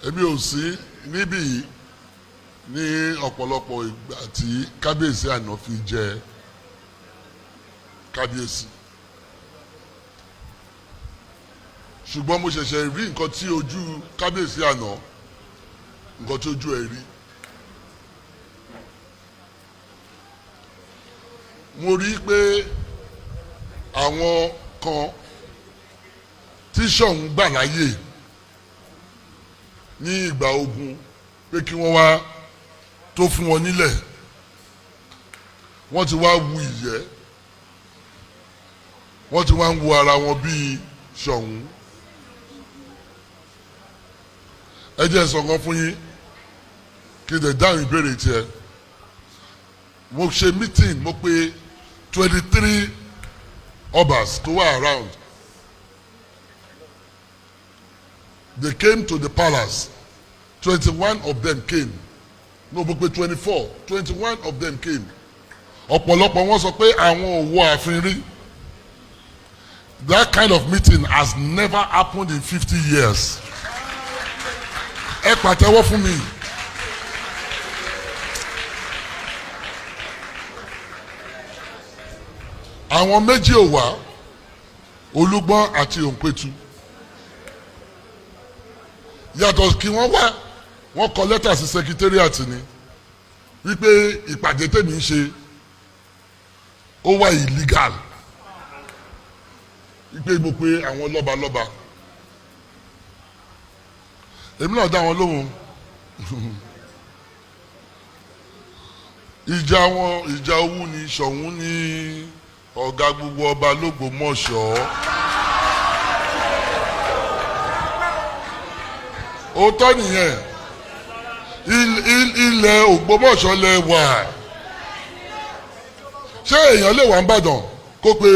Èmi ò sí níbí yìí ní ọ̀pọ̀lọpọ̀ ìgbà tí kábíyèsí àná fi jẹ kábíyèsí, ṣùgbọ́n mo ṣẹ̀ṣẹ̀ rí nǹkan tí ojú kábíyèsí àná, nǹkan tí ojú ẹ̀ rí. Mo rí pé àwọn kan tí Ṣọ̀ún gbà láyè ní ìgbà ogun pé kí wọ́n wá tó fún wọn nílẹ̀, wọ́n ti wá wu ìyẹ́, wọ́n ti wá ń wo ara wọn bíi Ṣọ̀ún. Ẹ jẹ́ sọ kan fún yín kí n lè dáhùn ìbéèrè tiẹ̀. Mo ṣe meeting, mo pe 23 obas tó wà around. They came to the palace. 21 of them came. No, mo pe 24. 21 of them came. Ọ̀pọ̀lọpọ̀ wọn sọ pé àwọn ò wọ ààfin rí. That kind of meeting has never happened in 50 years. Ẹ pàtẹ́wọ́ fún mi. Àwọn méjì ò wá, Olúgbọ́n àti Òǹpẹ̀tù. Yàtọ̀ kí wọ́n wá, wọ́n kọ lẹ́tà sí secretariat ni wípé ìpàdé tèmi ń ṣe, ó wà illegal, wípé mo pe àwọn lọ́balọ́ba. Èmi náà dá wọn lóhùn. Ìjà wọn, ìjà owú ni. Ṣọ̀ún ní ọ̀gá gbogbo ọba l'Ógbómọ̀ṣọ́. Òótọ́ nìyẹn. Ilẹ̀ Ògbómọ̀ṣọ́ lẹ wà. Ṣé èèyàn lè wà ń bàdàn kó pe